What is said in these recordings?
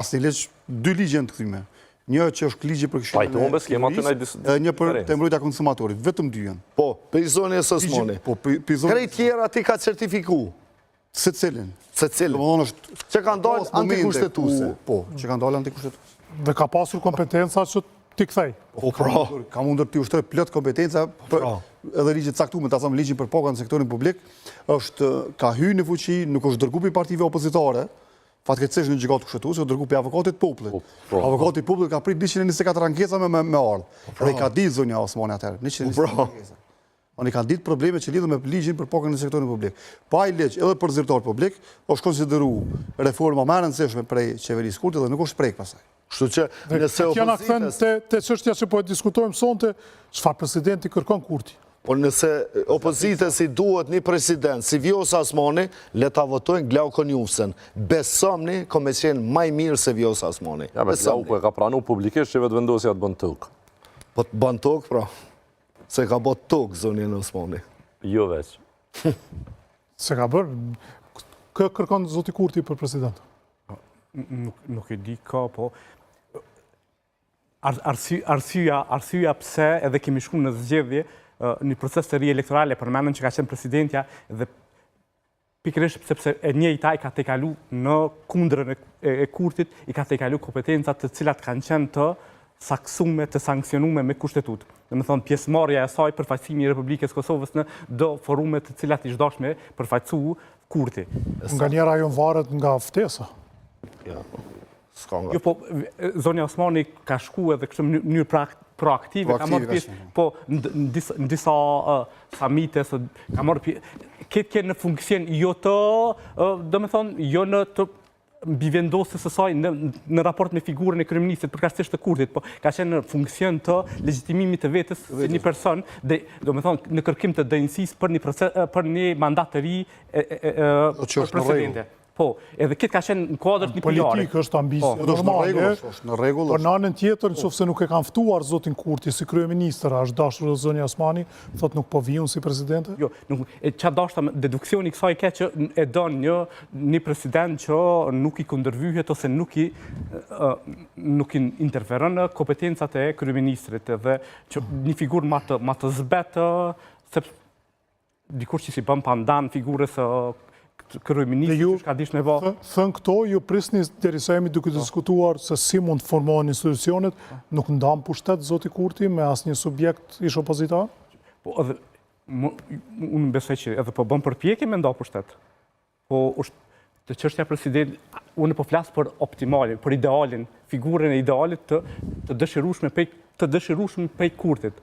Asnjë ligj, dy ligje janë të kthyme. Një që është ligji për këshillin e sigurisë, dhe një për te mbrojtja e konsumatorit, vetëm dy janë. Po, prej zonjës Osmani. Po, prej zonjës. Krejt tjerat i ka certifiku. Secilin. Secilin. Domethënë është që kanë dalë antikushtetuese. Po, që kanë dalë antikushtetuese. Dhe ka pasur kompetenca që t'i kthej. Po, pra. Ka mundur t'i ushtroj plot kompetenca po, për pra. edhe ligje të caktume, ta them ligjin për pagat në sektorin publik, është ka hy në fuqi, nuk është dërgu prej partive opozitare, Fatkeqësisht në Gjykatë Kushtetuese u dërgu prej avokatit të popullit. Po, po. Avokati i popullit ka prit 124 ankesa me me, me ardh. Po, pra. Dhe i ka ditë zonja Osmani atëherë, 124 po, pra. ankesa. Unë i ka ditë probleme që lidhen me ligjin për pagën në sektorin publik. Po ai ligj edhe për zyrtar publik është konsideru reforma më e rëndësishme prej qeverisë Kurti dhe nuk është prek pastaj. Kështu që nëse opozitës... Kjo na kthen te, te çështja që po e diskutojmë sonte, çfarë presidenti kërkon Kurti? Po nëse opozitës i duhet një president, si Vjosa Osmani, le ta votojnë Glauk Konjufcën. Besomni, ka me qenë ma i mirë se Vjosa Osmani. Ja, me Glauku e ka pranu publikisht që Vetëvendosja të bën tokë. Po të bën tokë, pra. Se ka bo tokë, zonjën Osmani. Jo veç. Se ka bërë, kë kërkon zoti Kurti për president? Nuk, nuk e di ka, po arsyeja, arsyeja pse edhe kemi shku në zgjedhje, një proces të ri elektoral e përmendën që ka qenë presidentja dhe pikërisht sepse e njëjta i ka tejkalu në kundrën e, e Kurtit, i ka tejkalu kompetencat të cilat kanë qenë të saksume, të sanksionume me kushtetutë. Domethënë, pjesëmarrja e saj, përfaqësimi i Republikës Kosovës në do forume të cilat ish dasht me përfaqësu Kurti. Nganjëherë ajo varet nga ftesa. Ja, s'ka nga. Jo, po, zonja Osmani ka shku edhe kështu në mënyrë proaktive, ka marrë pjesë, po, në disa samite, ka marrë pjesë, këtë ke në funksion jo të, domethënë, jo në të mbivendosjes së saj në, në raport me figurën e kryeministrit, përkatësisht të Kurtit, po ka qenë në funksion të legjitimimit të vetes si një person, dhe domethënë në kërkim të denjësisë për një proces për një mandat të ri e, e, e, për presidente. Po, edhe këtë ka qenë në kuadër të një PR-i. Politikë është ambicie po, normale. Është në rregull. Po në anën tjetër, në qoftë se nuk e kanë ftuar zotin Kurti si kryeministër, a është dashur edhe zonja Osmani, thotë nuk po vi unë si presidente? Jo, nuk e ça dashta deduksioni i kësaj ke që e don një një president që nuk i kundërvyhet ose nuk i nuk i interferon në kompetencat e kryeministrit edhe që një figurë ma të ma të zbetë sepse dikush që s'i bën pandan figurës së kryeministrit që ka dish me bë. Thënë këto, ju prisni derisa jemi duke po. diskutuar se si mund të formohen institucionet, nuk ndan pushtet zoti Kurti me asnjë subjekt ish opozitar? Po edhe unë besoj që edhe po bën përpjekje me nda pushtet. Po është të çështja president, unë po flas për optimalin, për idealin, figurën e idealit të të dëshirueshme prej të dëshirueshme prej Kurtit.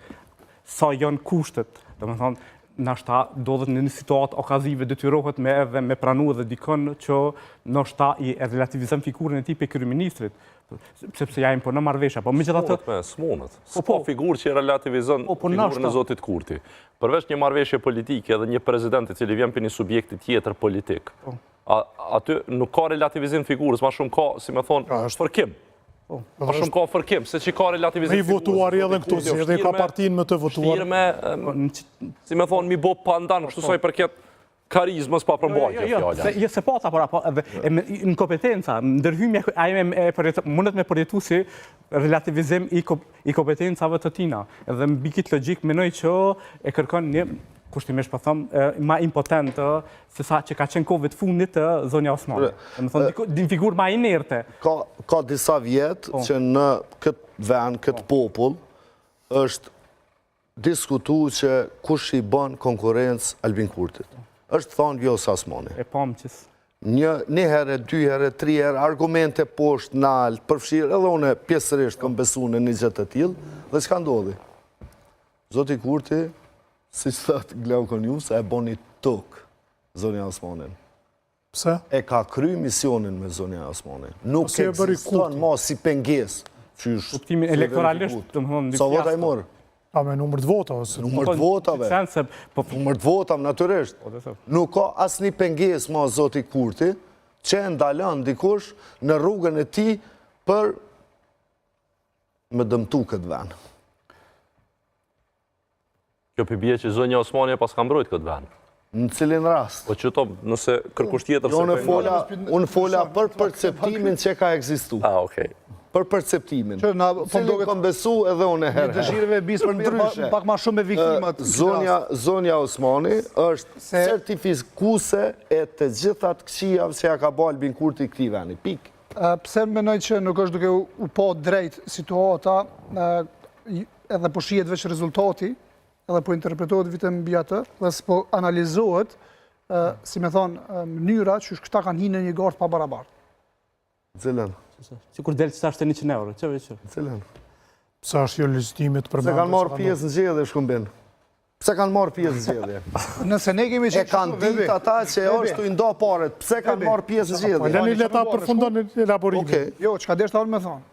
Sa janë kushtet, domethënë, nashta ndodhet në një situatë okazive detyrohet me edhe me pranu edhe dikon që nashta i relativizon figurën e tij prej kryeministrit, sepse ja imponon marrëveshja, po megjithatë S'mundet, s'mundet. Po, po, figurë që relativizon po, po, figurën e zotit Kurti. Përveç një marrëveshje politike dhe një president i cili vjen prej një subjekti tjetër politik. Po. A, aty nuk ka relativizim figurës, ma shumë ka, si me thonë, fërkim. Po. Ma shumë ka fërkim, se që ka relativizim figurës. Me i votuar edhe në këto zgjedhje, ka partinë me të votuar. Shtirë me, si me thonë, mi bo pandan, kështu sa i përket karizmës pa përmbajtje jo, jo, jo, fjala. Jo, se po ta, por apo edhe në kompetenca, ndërhymja ai me e përjetu, mundet me përjetu si relativizim i i kompetencave të tina. Edhe mbi këtë logjikë mendoj që e kërkon një kushtimisht po them, ma impotent se sa që ka qenë kohëve të fundit të zonja Osmani. Domethënë, një figurë ma inerte. Ka, ka disa vjet po. që në këtë vend, këtë po. popull, është diskutu që kush i bën konkurrencë Albin Kurtit. Është thonë Vjosa Osmani. E pamë që Një, një herë, dy herë, tri herë, argumente poshtë, nalt, përfshirë, edhe unë pjesërisht kam besu në një gjë të tillë, dhe çka ndodhi? Zoti Kurti, siç thotë Glauk Konjufca, e boni tok zonja Osmanin. Pse? E ka kry misionin me zonja Osmanin. Nuk po ekziston ma si pengesë. Qysh, Kuptimin elektoralisht, domethënë, Sa vota i mori? A me numër të votave? Se... Numër të votave. Se, po... Numër të votave, natyrisht. Po, Nuk ka asnjë pengesë ma zoti Kurti, që e ndalon dikush në rrugën e tij për me dëmtu këtë vend. Kjo po i bie që zonja Osmani e paska mbrojt këtë vend. Në cilin rast? Po që to, nëse kërkush tjetër jo, se fola, unë fola për perceptimin që ka ekzistu. Ah, okej. Për perceptimin. Që na po më duket kam besu edhe unë herë. Një dëshirë e bis për ndryshe. Pak ma shumë me viktimat. Zonja Zonja Osmani është certifikuese e të gjitha të këqijave që ja ka ba Albin Kurti këtij vendi. Pikë. Pse mendoj që nuk është duke u pa drejt situata, edhe po shihet veç rezultati, edhe po interpretohet vetëm mbi atë, dhe s'po analizohet, si me thonë, mënyra që këta kanë hi në një garë të pabarabartë. Cilën? Që kur del që tash të 100 euro, që veç? Cilën? Pse është jo legjitime të përmendet? Se kanë marrë pjesë në zgjedhje, Shkumbin. Pse kanë marrë pjesë në zgjedhje? Nëse ne kemi që... E kanë ditë ata që është tu i nda paret, pse kanë marrë pjesë në zgjedhje? Po, leni le ta përfundon elaborimin. Jo, çka deshta unë me thonë?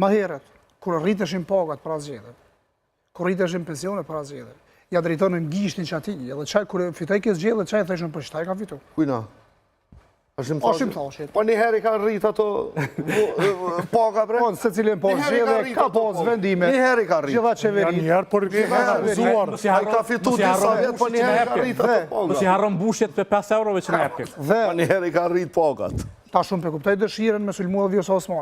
Ma herët, kur rriteshin pagat para zgjedhjeve, kur rriteshin pensionet para zgjedhjeve, ja drejtonin gishtin qatij, edhe qaj, kur fitojke zgjedhjet, qaj thëshën për qëta i ka fitu. Kujna? Hashim Thaçit. Po një herë i kanë rrit ato paga bre. Po, secilin po zgjedhje, ka pas vendime. Një herë i kanë rrit. Gjitha qeveritë. Një herë, por i kanë refuzuar. Ai ka fitu disa vjet, po një herë i kanë rrit ato paga. Mos i harro mbushjet për 5 eurove që na jepke. Dhe po një herë i kanë rrit pagat. Tash unë po e kuptoj dëshirën me sulmu edhe Vjosa Osmani.